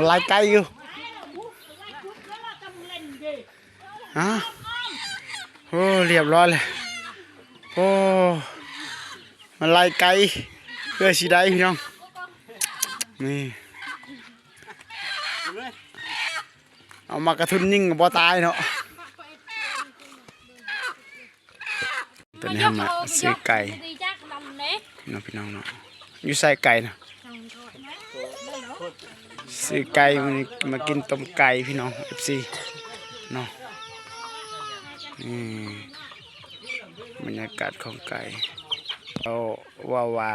ໄລ່ໄກ່ຢູ່. ຮະ ໂອ້ ລຽບຮ້ອຍແລ້ວ. ໂອ້ ມາໄລ່ໄກ່ເພື່ອຊິໄດ້ພີ່ນ້ອງ. ນີ້ ເອົາມາກະທຸນຍິງກໍບໍ່ຕາຍເນາະ. ຕອນນີ້ເຮົາມາຊື້ໄກ່ເນາະພີ່ນ້ອງເນາະ. ຢູ່ໃສໄກ່ນະ? ຊື້ໄກ່ ມື້ນີ້ມາກິນຕົ້ມໄກ່ພີ່ນ້ອງ ເອັຟຊີເນາະ. ນີ້ບັນຍາກາດຂອງໄກ່ ເຂົາເວົ້າວ່າ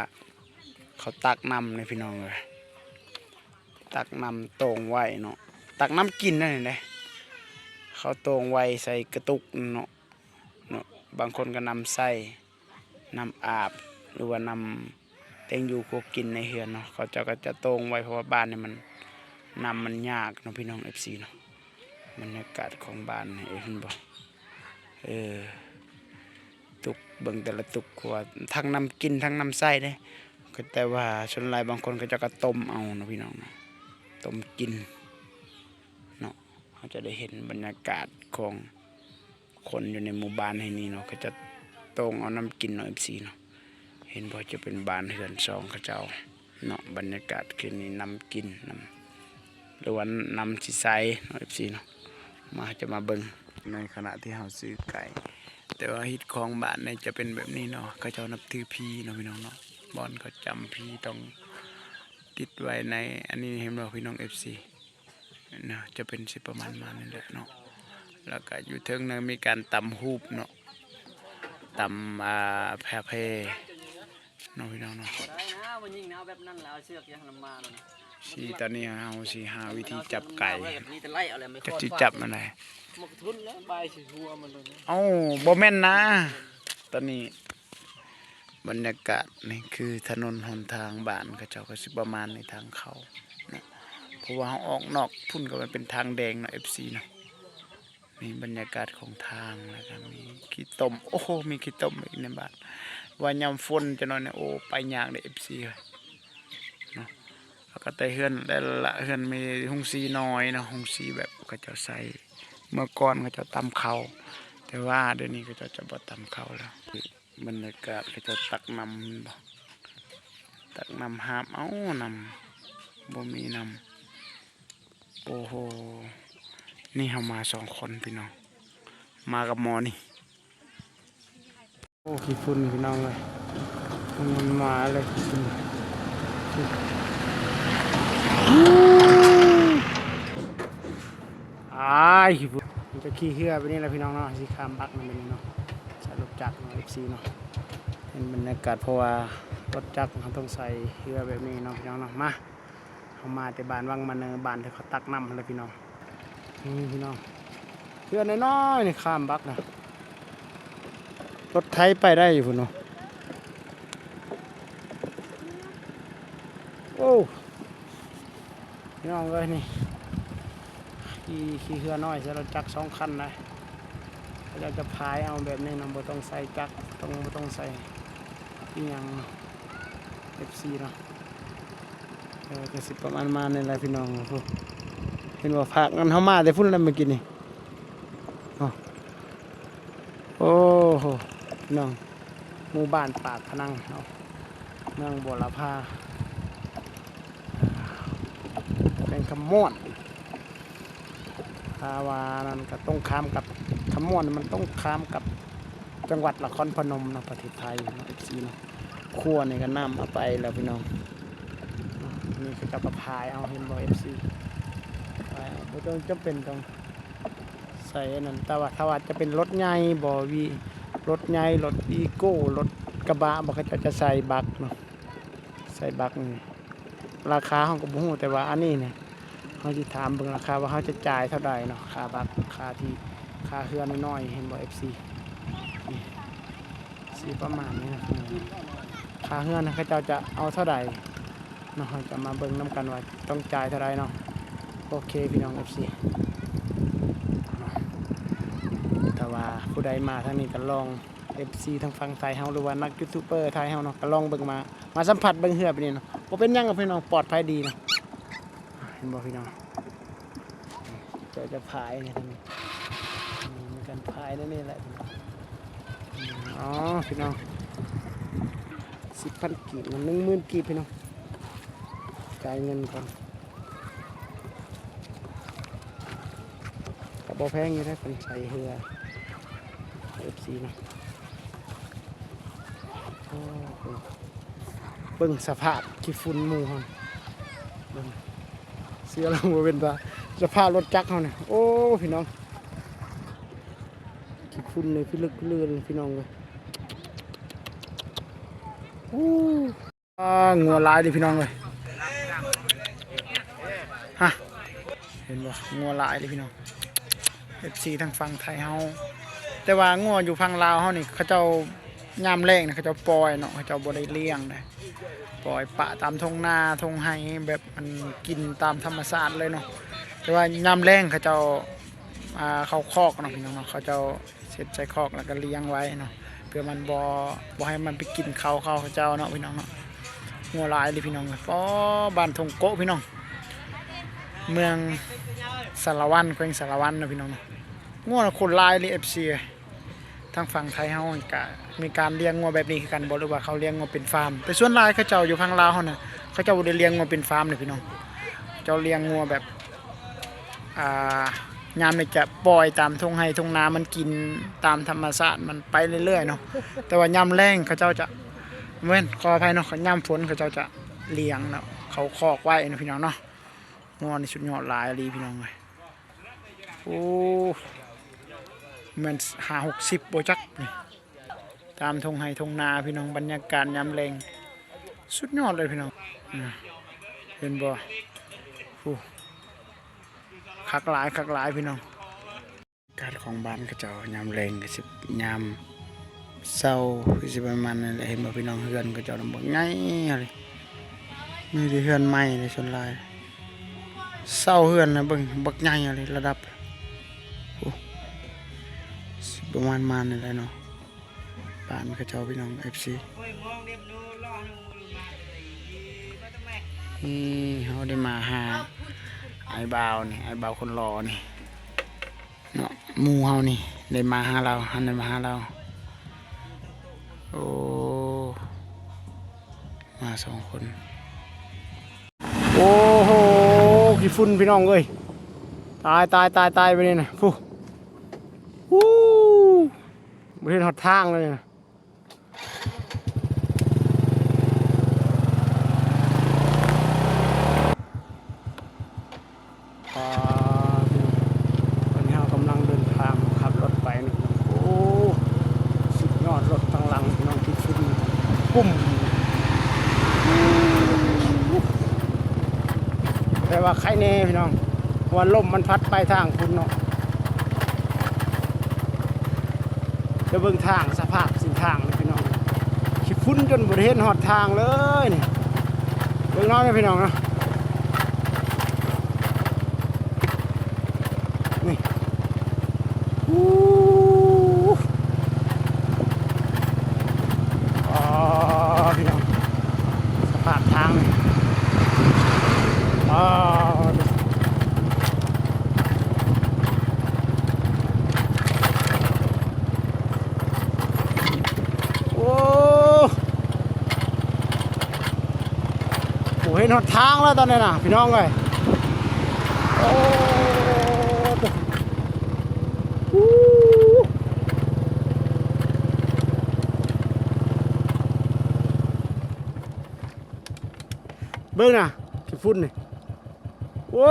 ເຂົາຕັກນ້ຳເດ້ພີ່ນ້ອງເອີຍ. ຕັກນ້ຳໂຕ່ງໄວ້ເນາະ ຕັກນ້ຳກິນນັ້ນແຫຼະ. ເຂົາໂຕ່ງໄວ້ໃສ່ກະຕຸກເນາະ ເນາະ. ບາງຄົນກໍນຳໃຊ້ ນຳອາບ ຫຼືວ່ານຳແຕ່ງຢູ່ຄົວກິນໃນເຮືອນເນາະ. ເຂົາເຈົ້າກໍຈະໂຕ່ງໄວ້ ເພາະວ່າບ້ານນີ້ມັນ ນ້ຳມັນຍາກເນາະພີ່ນ້ອງ ເອັຟຊີເນາະ. ບັນຍາກາດຂອງບ້ານນີ້ ເຫັນບໍ່? ເອີ ຕຸກ ເບິ່ງແຕ່ລະຕຸກ ເພາະວ່າທັງນ້ຳກິນ ທັງນ້ຳໃຊ້ເດ້. ກໍແຕ່ວ່າສ່ວນຫຼາຍບາງຄົນເຂົາເຈົ້າກໍຕົ້ມເອົາເນາະພີ່ນ້ອງເນາະ ຕົ້ມກິນເນາະ. ເຮົາຈະໄດ້ເຫັນບັນຍາກາດຂອງຄົນຢູ່ໃນໝູ່ບ້ານແຫ່ງນີ້ເນາະ ເຂົາຈະໂຕ່ງເອົານ້ຳກິນເນາະ ເອັຟຊີເນາະ. ເຫັນບໍ່? ຈະເປັນບ້ານເຮືອນຊອງເຂົາເຈົ້າເນາະ. ບັນຍາກາດຄືນີ້ ນ້ຳກິນ ນ້ຳ ຫຼືວ່ານ້ຳຊິໃສເນາະ ເອັຟຊີເນາະ. ມາ ເຮົາຈະມາເບິ່ງໃນຂະນະທີ່ເຮົາຊື້ໄກ່ ແຕ່ວ່າຮີດຄອງບ້ານນີ້ຈະເປັນແບບນີ້ເນາະ. ເຂົາເຈົ້ານັບຖືຜີເນາະພີ່ນ້ອງເນາະ. ບ່ອນເຂົາຈຳຜີຕ້ອງຕິດໄວ້ໃນອັນນີ້ ເຫັນບໍ່ພີ່ນ້ອງ ເອັຟຊີເນາະ. ຈະເປັນຊິປະມານມານີ້ແຫຼະເນາະ. ແລ້ວກະຢູ່ເທິງນັ້ນມີການຕຳຮູບເນາະ ຕຳ ອ່າ ຜ້າແພ ເນາະພີ່ນ້ອງເນາະ. ບໍ່ໄດ້ນະ ມາຍິງແນວແບບນັ້ນແລ້ວ ເອົາເຊືອກຍັງນຳມານັ້ນ. ຊິ ຕອນນີ້ເຮົາຊິຫາວິທີຈັບໄກ່ ຈັກຊິຈັບອັນໃດ. ມັນກະທຸນແລ້ວ ບາຍຊິຫົວມັນໂລດ. ເອົ້າ ບໍ່ແມ່ນນະ. ຕອນນີ້ບັນຍາກາດນີ້ຄືຖະໜົນຫົນທາງບ້ານເຂົາເຈົ້າກໍຊິປະມານນີ້ ທາງເຂົ້າເນາະ. ເພາະວ່າເຮົາອອກນອກພຸ້ນກໍມັນເປັນທາງແດງເນາະ ເອັຟຊີເນາະ. ນີ້ບັນຍາກາດຂອງທາງ ແລ້ວກໍມີຂີ້ຕົມ. ໂອ້ໂຫ ມີຂີ້ຕົມອີກໃນບ້ານ. ວ່າຍາມຝົນຈັກໜ້ອຍນີ້ ໂອ້ ໄປຍາກເດ້ ເອັຟຊີເອີຍເນາະ. ແລ້ວກໍແຕ່ເຮືອນແຕ່ລະເຮືອນມີໂຮງສີນ້ອຍເນາະ ໂຮງສີແບບເຂົາເຈົ້າໃຊ້. ເມື່ອກ່ອນເຂົາເຈົ້າຕຳເຂົ້າ ແຕ່ວ່າດຽວນີ້ເຂົາເຈົ້າຈະບໍ່ຕຳເຂົ້າແລ້ວ. ບັນຍາກາດເຂົາເຈົ້າຕັກນ້ຳ ເຫັນບໍ່? ຕັກນ້ຳຫາບເອົາ ນ້ຳ ບໍ່ມີນ້ຳ. ໂອ້ໂຫ ນີ້ເຮົາມາສອງຄົນພີ່ນ້ອງ ມາກັບໝໍນີ້. ໂອ້ ຂີ້ຝຸ່ນພີ່ນ້ອງເອີຍ ມັນມາເລີຍຂີ້ຝຸ່ນ. ອ້າຍ ຂີ້ຝຸ່ນ. ມັນຈະຂີ່ເຮືອແບບນີ້ແຫຼະພີ່ນ້ອງເນາະ ຊິຂ້າມບັກນຳແບບນີ້ເນາະ. ໃຊ້ລົດຈັກເນາະ ເອັຟຊີເນາະ. ເຫັນບັນຍາກາດ ເພາະວ່າລົດຈັກເຮົາຕ້ອງໃຊ້ເຮືອແບບນີ້ເນາະພີ່ນ້ອງເນາະ. ມາ ເຮົາມາແຕ່ບ້ານວັງມະເນີ ບ້ານທີ່ເຂົາຕັກນ້ຳຫັ້ນແຫຼະພີ່ນ້ອງ. ນີ້ພີ່ນ້ອງ ເຮືອນ້ອຍໆນີ້ຂ້າມບັກນະ ລົດໄຖໄປໄດ້ຢູ່ພຸ້ນເນາະ. ໂອ້ ພີ່ນ້ອງເອີຍ ນີ້ ຂີ່ ຂີ່ເຮືອນ້ອຍໃສ່ລົດຈັກສອງຄັນໄດ໋. ເຂົາເຈົ້າຈະພາຍເອົາແບບນີ້ນະ ບໍ່ຕ້ອງໃສ່ຈັກ ຕ້ອງ ບໍ່ຕ້ອງໃສ່ອີ່ຫຍັງເນາະ ເອັຟຊີເນາະ. ເອີ ກໍຊິປະມານມານີ້ແຫຼະພີ່ນ້ອງ. ເຫັນບໍ່ ພາກນັ້ນເຮົາມາແຕ່ພຸ້ນແຫຼະມື້ກີ້ນີ້. ໂອ້ໂຫ ພີ່ນ້ອງ ໝູ່ບ້ານປາກພະນັງເນາະ ເມືອງບົວລະພາ ແຂວງຄຳມ່ວນ. ຖ້າວ່ານັ້ນກໍຕົງຂ້າມກັບ ຄຳມ່ວນມັນຕົງຂ້າມກັບຈັງຫວັດນະຄອນພະນົມເນາະ ປະເທດໄທເນາະ ເອັຟຊີເນາະ. ຂົວນີ້ກໍນ້ຳເອົາໄປແລ້ວພີ່ນ້ອງ. ນີ້ເຂົາເຈົ້າກໍພາຍເອົາ ເຫັນບໍ່ ເອັຟຊີ ພາຍເອົາ ບໍ່ຕ້ອງຈຳເປັນຕ້ອງ ໃສ່ອັນນັ້ນ. ແຕ່ວ່າຖ້າວ່າຈະເປັນລົດໃຫຍ່ບໍ ວີ ລົດໃຫຍ່ ລົດວີໂກ້ ລົດກະບະບໍ ເຂົາເຈົ້າຈະໃສ່ບັກເນາະ ໃສ່ບັກນີ້. ລາຄາເຮົາກໍບໍ່ຮູ້ ແຕ່ວ່າອັນນີ້ນີ້ ເຮົາຊິຖາມເບິ່ງລາຄາວ່າເຮົາຈະຈ່າຍເທົ່າໃດເນາະ ຄ່າບັກ ຄ່າທີ່ ຄ່າເຮືອນ້ອຍໆ ເຫັນບໍ່ ເອັຟຊີ ນີ້ ຊິປະມານນີ້ນະ. ຄ່າເຮືອນເຂົາເຈົ້າຈະເອົາເທົ່າໃດ ເນາະ ເຮົາຈະມາເບິ່ງນຳກັນວ່າຕ້ອງຈ່າຍເທົ່າໃດເນາະ. ໂອເຄ ພີ່ນ້ອງເອັຟຊີ ຖ້າວ່າຜູ້ໃດມາທາງນີ້ກໍລອງ ເອັຟຊີ ທາງຝັ່ງໄທເຮົາ ຫຼືວ່ານັກຢູທູບເບີໄທເຮົາເນາະ ກໍລອງເບິ່ງ ມາ ມາສຳຜັດເບິ່ງເຮືອແບບນີ້ເນາະ. ບໍ່ເປັນຫຍັງດອກພີ່ນ້ອງ ປອດໄພດີເນາະ. ห็นบ่พี่น้อง เจ้าจะพายนี่ มีการพายแนวนี้แหละ อ๋อ พี่น้อง สิบพัน กีบ หนึ่งหมื่น กีบ พี่น้อง จ่ายเงินก่อน ก็บ่แพงอยู่เด้ เพิ่นใช้เฮือ เอฟซี เนาะ โอ้โห เบิ่งสภาพขี้ฝุ่นหมู่เฮา เบิ่ง เสื้อลาวบ่เป็นตา สภาพรถจักรเฮานี่ โอ้ พี่น้อง ขี้ฝุ่นนี่พิลึกพิลือเลยพี่น้องเอ้ย โอ้ อ่า งัวหลายเด้พี่น้องเอ้ย ฮะ เห็นบ่ งัวหลายเด้พี่น้อง เอฟซี ทางฝั่งไทยเฮา แต่ว่างัวอยู่ฝั่งลาวเฮานี่ เขาเจ้ายามแล้งนี่ เขาเจ้าปล่อยเนาะ เขาเจ้าบ่ได้เลี้ยงนะ ปล่อยปะตามท่งนาท่งไฮ่ แบบมันกินตามธรรมชาติเลยเนาะ แต่ว่ายามแล้งเขาเจ้า อ่า เข้าคอกเนาะพี่น้องเนาะ เขาเจ้า เช็ดใส่คอกแล้วก็เลี้ยงไว้เนาะ เพื่อมันบ่ บ่ให้มันไปกินข้าวเขาเจ้าเนาะพี่น้องเนาะ งัวหลายเลยพี่น้อง ปอ บ้านท่งโกะพี่น้อง เมืองสารวัน แขวงสารวันเนาะพี่น้องเนาะ งัวโคตรหลายเลย เอฟซี เอ้ย ทางฝั่งไทยเฮาก็มีการเลี้ยงงัวแบบนี้คือกันบ่ หรือว่าเขาเลี้ยงงัวเป็นฟาร์ม แต่ส่วนหลายเขาเจ้าอยู่ฝั่งลาวเฮาน่ะ เขาเจ้าบ่ได้เลี้ยงงัวเป็นฟาร์มเด้พี่น้อง เจ้าเลี้ยงงัวแบบ อ่า ยามนี้จะปล่อยตามท่งไฮ่ท่งนา มันกินตามธรรมชาติมันไปเรื่อยๆเนาะ แต่ว่ายามแล้งเขาเจ้าจะ แม่น ขออภัยเนาะ ยามฝนเขาเจ้าจะเลี้ยงเนาะ เข้าคอกไว้เนาะพี่น้องเนาะ งัวนี่สุดยอดหลายอีหลีพี่น้องเอ้ย โอ้ แม่นห้าหกสิบบ่จักนี่ ตามท่งไฮ่ท่งนาพี่น้อง บรรยากาศยามแลง สุดยอดเลยพี่น้อง อ่า เห็นบ่ โอ้ คักหลาย คักหลายพี่น้อง อากาศของบ้านเขาเจ้ายามแลงก็สิยามเช้า คือสิประมาณนั้นแหละ เห็นบ่พี่น้อง เฮือนเขาเจ้าน่ะบักใหญ่เลย มีแต่เฮือนไม้เลยส่วนหลาย เช้าเฮือนนะเบิ่ง บักใหญ่เลย ระดับ โอ้ สิประมาณ มาณนี้แหละเนาะ บ้านเขาเจ้าพี่น้อง เอฟซี นี่เฮาได้มาหาอ้ายบ่าวนี่ อ้ายบ่าวคนหล่อนี่เนาะ หมู่เฮานี่ได้มาหาลาว หันได้มาหาลาว โอ้ มาสองคน โอ้โห ขี้ฝุ่นพี่น้องเอ้ย ตาย ตาย ตาย ตาย ไปนี่นะ ฟู้ ฟู้ บ่เห็นฮอดทางเลยนะ อ่า ตอนนี้เรากำลังเดินทางขับรถไปนี่ โอ้ สุดยอด รถทางหลังพี่น้อง ขี้ฝุ่นกุ้ม แต่ว่าไคแน่พี่น้อง เพราะว่าลมมันพัดไปทางพุ้นเนาะ เดี๋ยวเบิ่งทาง สภาพเส้นทางนี่พี่น้อง ขี้ฝุ่นจนบ่ได้เห็นฮอดทางเลยนี่ เบิ่งเนาะนี่พี่น้องเนาะ นี่ อู้ อ๋อ พี่น้อง สภาพทางนี่ อ๋อ โอ้ โอ้ เห็นฮอดทางแล้วตอนนี้นะพี่น้องเอ้ย โอ้ เบิ่งนะ ขี้ฝุ่นนี่ โอ้